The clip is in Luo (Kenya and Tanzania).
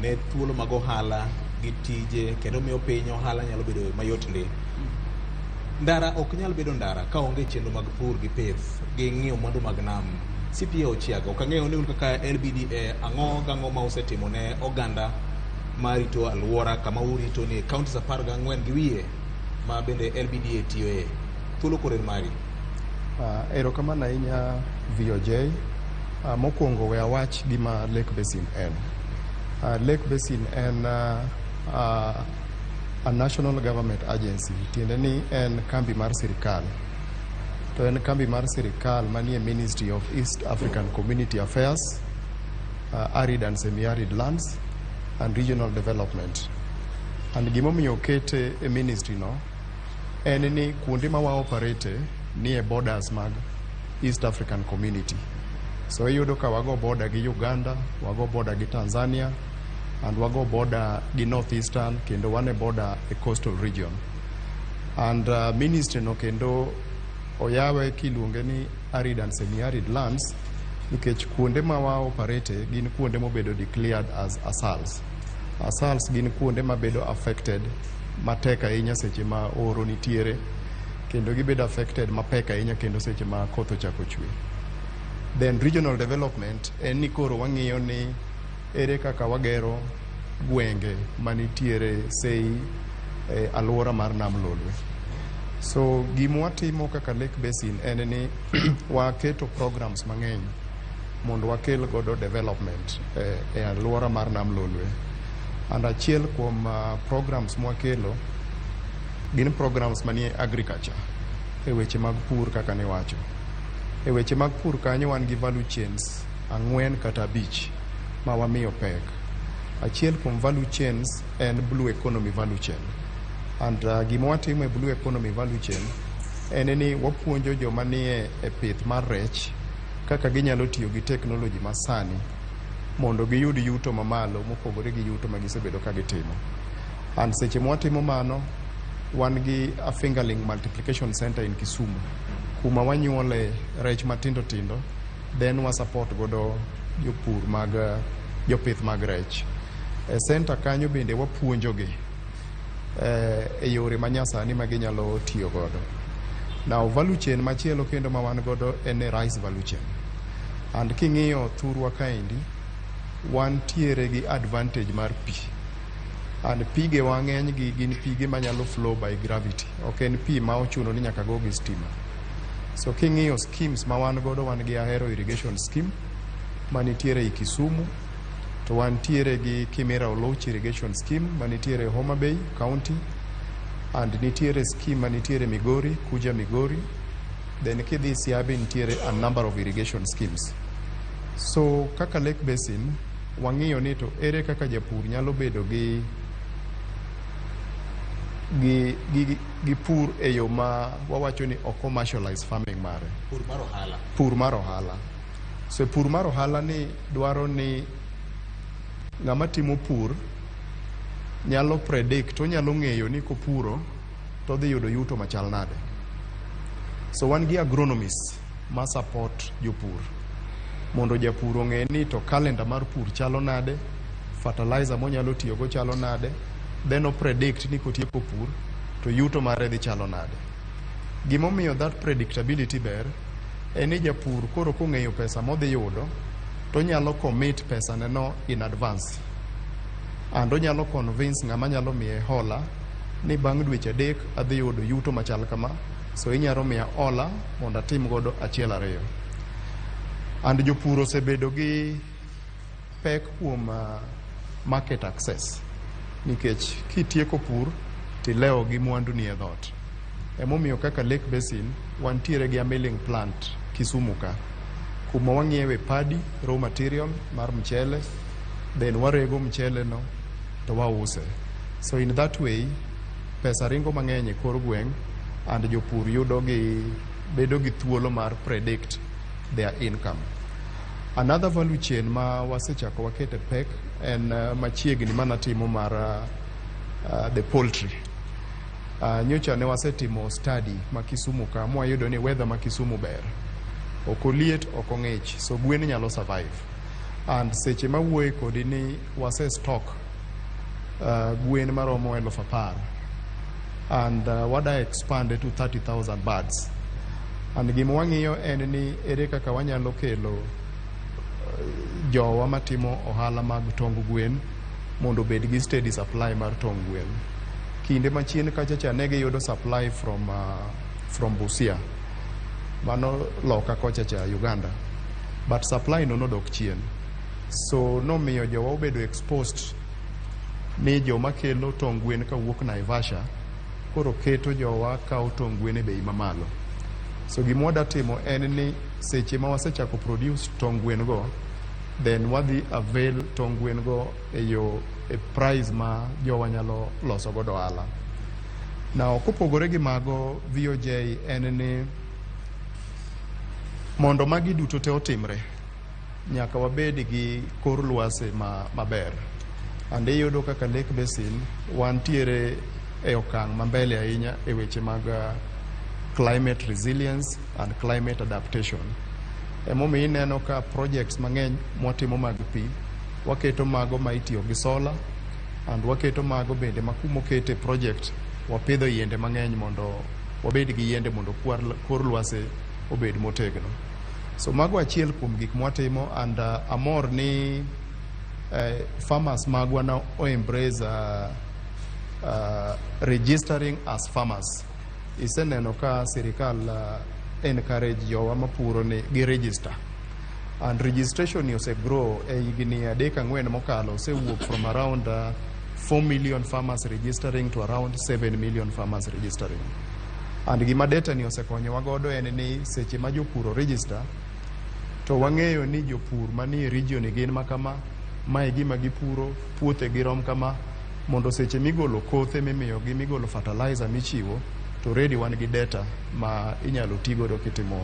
ne thuolo mag ohala gi tije kendo miyo piny ohala nyalo bedo mayot ndi. Ndara ok nyal bedo ndara ka onge chenro mag pur gi pith gi ng'iyo mwandu mag nam. CPA Ochiaga, ok ang'eyo ni un kaka LBDA ang'o gang'o ma usetimo ne oganda marito alwora kama urito ni counties 14 gi wiye ma bende LBDA tiyoe. Thuolo koro en mari. Erokamano ahinya, VOJ. Mokwongo we awach gima Lake Basin en. Lake Basin en a national government agency, tiende ni en kambi mar sirikal. To en kambi mar sirikal manie Ministry of East African Community Affairs, Arid and Semi-Arid Lands and Regional Development. And gimomiyo okete e ministry no en ni kuonde ma wa operate ni e borders mag East African Community. So iyudo ka wago border gi Uganda, wago border gi Tanzania, and wago border gi North Eastern, kendo wan e border e coastal region. And ministry no kendo oyawe kiluonge ni arid and semi-arid lands nikech kuonde ma wa operate gin kuonde mobedo declared as ASALs. ASALs gin kuonde mabedo affected matek ahinya seche ma oro nitiere, kendo gibedo affected mapek ahinya kendo seche ma koth ochako chwe. Then regional development en ni koro wang'iyo ni ere kaka wagero gwenge manitiere sei e alwora mar Nam Lolwe. So gima watimo kaka Lake Basin en ni waketo programs mang'eny mondo wakel godo development e alwora mar Nam Lolwe. And achiel kuom programs mwakelo gin programs manie agriculture, e weche mag pur kaka niwacho. E weche mag pur kanyo wan gi value chains ang'wen kata abich ma wamiyo pek. Achiel kuom value chains en blue economy value chain. And gima watimo e blue economy value chain en ni wapuonjo joma nie e pith mar rech kaka ginyalo tiyo gi technology masani mondo giyud yuto mamalo mopogore gi yuto ma gisebedo ka gitimo. And seche mwatimo mano, wan gi a fingerling multiplication center in Kisumu kuma wanyuole rech matindo tindo, then wa support godo jopur mag jopith mag rech. E center kanyo bende wapuonjogi e yore manyasani ma ginyalo tiyo godo. Now, value chain machielo kendo ma wan godo en e rice value chain. And king'iyo thurwa kaendi, wantiere gi advantage mar pi. And pige wa ng'eny gi gin pige manyalo flow by gravity. Ok en pi ma ochuno ni nyaka go gi stima. So king'iyo schemes ma wan godo, wan gi Ahero Irrigation Scheme manitiere i Kisumu, to wantiere gi Kimira Oluch Irrigation Scheme manitiere Homa Bay County, and nitiere scheme manitiere Migori, Kuja Migori. Then kidhi Siaya nitiere a number of irrigation schemes. So kaka Lake Basin, wang'iyo ni to ere kaka japur nyalo bedo gi pur e yo ma wawacho ni ok commercialize farming mare. Pur mar ohala. Pur mar ohala. So pur mar ohala ni dwaro ni ng'ama timo pur nyalo predict, onyalo ng'eyo ni kopuro to odhi yudo yuto machal nade. So wan gi agronomists ma support jopur mondo japur ong'e ni to calendar mar pur chalo nade, fertilizer monyalo tiyogo chalo nade, then o predict ni kotieko pur to yuto mare dhi chalo nade. Gimomiyo that predictability ber en ni japur koro kong'eyo pesa modhi yudo, to onyalo commit pesa ne no in advance and onyalo convince ng'ama nyalo miye hola ni bang' dweche 3 adhi yudo yuto machal kama, so inyalo miya hola mondo atim godo achiel ariyo. And jopur osebedo gi pek kuom market access nikech kitieko pur tilewo gi mwandu ni e dhot. Emomiyo kaka Lake Basin wantiere gi a milling plant Kisumu ka, kuma wang'iewe paddy raw material mar mchele, then warego mchele no to wause. So in that way pesa ringo mang'eny e kor gweng' and jopur yudo gi bedo gi thuolo mar predict their income. Another value chain ma wasechako wakete pek en machiegni manatimo mar the poultry. Nyocha ne wasetimo study ma Kisumu ka mwayudo ni weather ma Kisumu ber. Ok oliet, ok ong'ich, so gwen nyalo survive. And seche mawuoye kodi ni wase stock gwen maromo 10,000 and wada expand to 30,000 birds. And gima wang'iyo en ni ere kaka wanyalo kelo jowa matimo ohala mag tong gwen mondo obed gi steady supply mar tong gwen. Kinde machien kacha cha ne giyudo supply from Busia, mano loka kocha cha Uganda, but supply no nodok chien, so nomiyo jowa obedo exposed ni joma kelo tong gwen kawuok Naivasha koro keto jowa kawo tong gwen e bei mamalo. So gima wada timo en ni seche ma wasechako produce tong gwen go, then wadhi avail tong gwen go e yo e price ma jowa nyalo loso godo ohala. Now, kopogore gi mago, VOJ, en ni mondo magi duto te otimre, nyaka wabed gi kor lwasi ma maber. And iyudo kaka Lake Basin wantiere e okang' ma mbele ahinya e weche mag climate resilience and climate adaptation. Emomiyo ineno ka projects mang'eny mwatimo mag pi, waketo mago ma itiyo gi solar and waketo mago bende ma kumokete project wapidho yiende mang'eny mondo wabed gi yiende mondo kor lwasi obed motegno. So mago achiel kuom gik mwatimo, and amor ni farmers magwa na o embrace registering as farmers. Iseneno ka sirikal encourage jowa mapuro ni gi register, and registration ni ose grow e higni 3-4 mokalo. Osewuok from around 4 million farmers registering to around 7 million farmers registering. And gima data ni osekonyowa godo en ni seche ma jopur o register to wang'eyo ni jopur manie region gin ma kama, mae gima gipuro, puothe girom kama, mondo seche migolo kothe mimiyogi, migolo fertilizer michiwo, to already wan gi data ma inyalo tigodo kitimo.